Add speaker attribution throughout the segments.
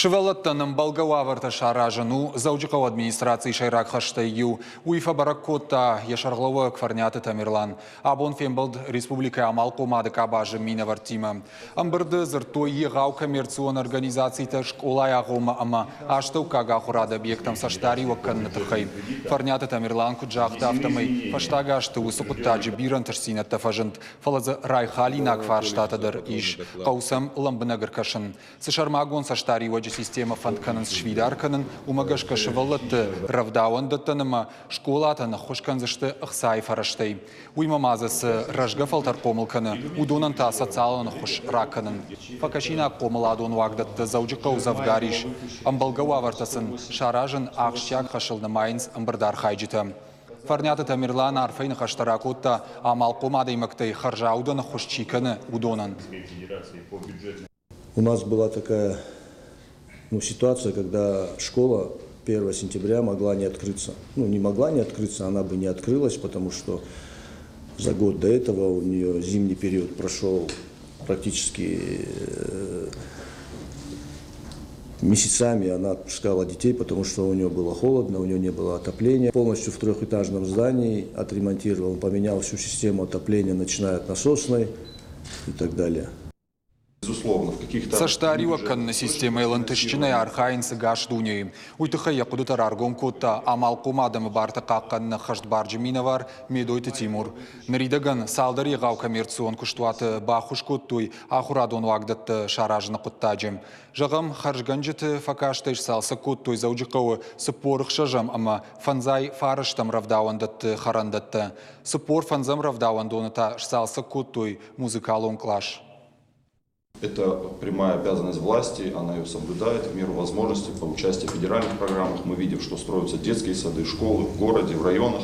Speaker 1: Сывӕллӕттӕн ӕмбӕлгӕ уавӕртӕ саразын у Дзӕуджыхъӕуы администрацийы сӕйраг хӕстӕй иу. Уый фӕбӕрӕг кодта йӕ сӕргълӕууӕг Фӕрниаты Тамерлан. Абон фембӕлд республикӕйы амалхъомады къабазы минӕвӕрттимӕ. Ӕмбырды дзырдтой егъау коммерцион организацитӕ скъолайы агъоммӕ ӕмӕ астӕуккаг ахуырады объекттӕм цӕстдариуӕг кӕныны тыххӕй. Фӕрниаты Тамерлан куыд загъта, афтӕмӕй фӕстаг азты уыцы хъуыддаджы бирӕ ӕнтыстдзинӕдтӕ фӕзынд, фӕлӕ дзы райхалинаг фарстатӕ дӕр ис. Хъӕуы сӕм лӕмбынӕг ӕркӕсын. Цы сӕрмагонд цӕстдариуӕджы системӕ фӕнд кӕнынц сфидар кӕнын, уымӕ гӕсгӕ сывӕллӕтты рӕвдауӕндӕттӕн ӕмӕ скъолатӕн ӕххуыс кӕндзысты ӕхцайы фӕрӕзтӕй. Уыимӕ ма дзы цы рӕзгӕ фӕлтӕр хъомыл кӕны, уыдонӕн та социалон ӕххуыс ракӕнын. Фӕкӕсинаг хъомыладон уагдӕттӕ Дзӕуджыхъӕуы дзӕвгар ис. Ӕмбӕлгӕ уавӕртӕ сын саразын ахсджиаг хӕсыл нымайынц ӕмбырды архайджытӕ. Фӕрниаты Тамерлан арфӕйы ныхӕстӕ ракодта, амалхъом адӕймӕгтӕй хӕрзаудӕн ӕххуыс чи кӕны, уыдонӕн.
Speaker 2: У нас была такая, ну, ситуация, когда школа 1 сентября могла не открыться. Ну, не могла не открыться, она бы не открылась, потому что за год до этого у нее зимний период прошел практически месяцами она отпускала детей, потому что у нее было холодно, у нее не было отопления. Полностью в трехэтажном здании отремонтировал, поменял всю систему отопления, начиная от насосной и так далее.
Speaker 1: Цӕстдариуӕг кӕныны системӕйыл ӕнтыстджынӕй архайынц ӕгас дунейы. Уый тыххӕй йӕ хъуыдытӕ раргом кодта амалхъом адӕмы барты хъахъхъӕныны ӕххӕстбарджын минӕвар Медойты Тимур. Ныридӕгӕн цалдӕр егъау коммерцион куыстуаты баххуыс кодтой ахуырадон уагдӕттӕ саразыны хъуыддаджы. Зӕгъӕм, хӕрзгӕнджыты фӕкастӕй сцалцӕг кодтой Дзӕуджыхъӕуы 46-ӕм ӕмӕ 59-ӕм рӕвдауӕндӕтты хӕрӕндӕттӕ. 45-ӕм рӕвдауӕндоны та сцалцӕг кодтой музыкалон кълас.
Speaker 3: Это прямая обязанность власти, она ее соблюдает в меру возможности по участию в федеральных программах. Мы видим, что строятся детские сады, школы в городе, в районах.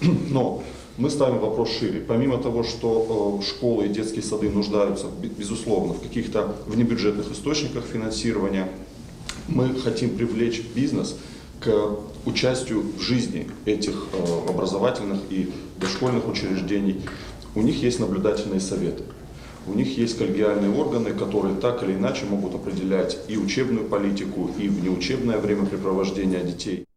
Speaker 3: Но мы ставим вопрос шире. Помимо того, что школы и детские сады нуждаются, безусловно, в каких-то внебюджетных источниках финансирования, мы хотим привлечь бизнес к участию в жизни этих образовательных и дошкольных учреждений. У них есть наблюдательные советы. У них есть коллегиальные органы, которые так или иначе могут определять и учебную политику, и внеучебное времяпрепровождение детей.